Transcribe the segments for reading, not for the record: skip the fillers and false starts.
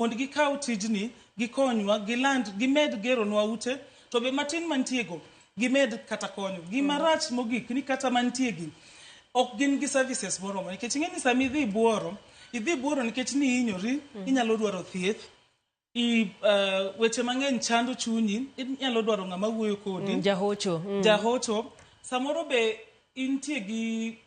Mondo gikaw tijni, gikonywa, giland, gimed geronwa ute, to be matin mantie go, gimed kata konyo. Gima rach mogik ni kata mantie gi, ok gin gi services moromo. Nikech ing'e ni sama idhi buoro, idhi buoro nikech ni ihinyori, inyalo dwaro thieth, i, weche mang'eny chando chunyi, inyalo dwaro ng'ama wuoyo kodi. Jahocho. Jahocho. Samoro be intie gi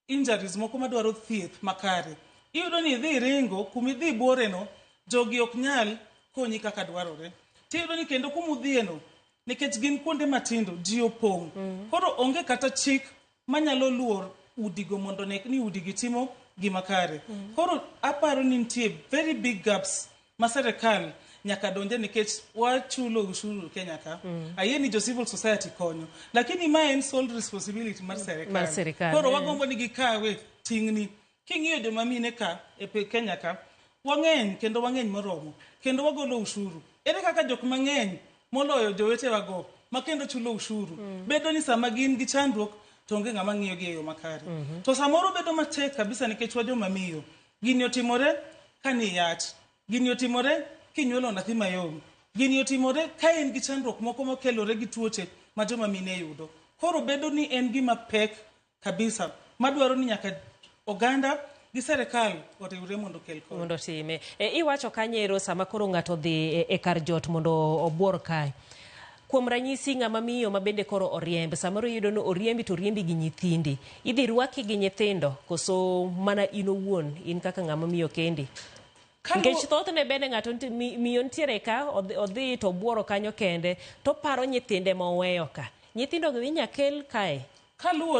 injuries moko madwaro thieth makare. Iyudo ni idhi iringo, kuma idhi buoreno, jogi ok nyal konyi kaka dwarore. Tiyudo ni kendo kuma udhiyeno, nikech gin kuonde matindo, ji opong'. Koro onge kata chik manyalo luor udigo mondo ne ni udigi timo gima kare. Koro aparo ni nitie very big gaps ma serikal nyaka donje nikech wachulo ushuru Kenya ka. Ayie ni jo civil society konyo. Lakini ma en sole responsibility mar serikal. Mar serikal, Koro wagombo ni gikawe ting'ni. King'iyo joma mine ka e Kenya ka, wang'eny kendo wang'eny moromo. Kendo wagolo ushuru. Ere kaka jok mang'eny moloyo jowetewago ma kendo chulo ushuru bedo ni sama gin gi chandruok to onge ng'ama ng'iyo gi e yo makare. To samoro bedo matek kabisa nikech wa joma miyo. Gini otimore ka ni yach. Gini otimore kinyuolo nyathi mayom. Gini otimore ka in gi chandruok moko mokelore gi tuoche ma joma mine yudo. Koro bedo ni en gima pek kabisa madwaro ni nyaka oganda gi serikal oriwre mondo okel kony. Mondo otime. E, iwacho kanyero sama koro ng'ato dhi e kar jot mondo obuor kae. Kuom ranyisi ng'ama miyo ma bende koro oriemb, samoro iyudo ni oriembi to oriembi gi nyithindi. Idhi rwaki gi nyithindo koso mana in owuon, in kaka ng'ama miyo kendi? Nikech thothne bende ng'ato miyo nitiere ka, odhi to obuoro kanyo kende, to oparo nyithinde ma oweyo ka. Nyithindo gi inya kel kae? Kaluwore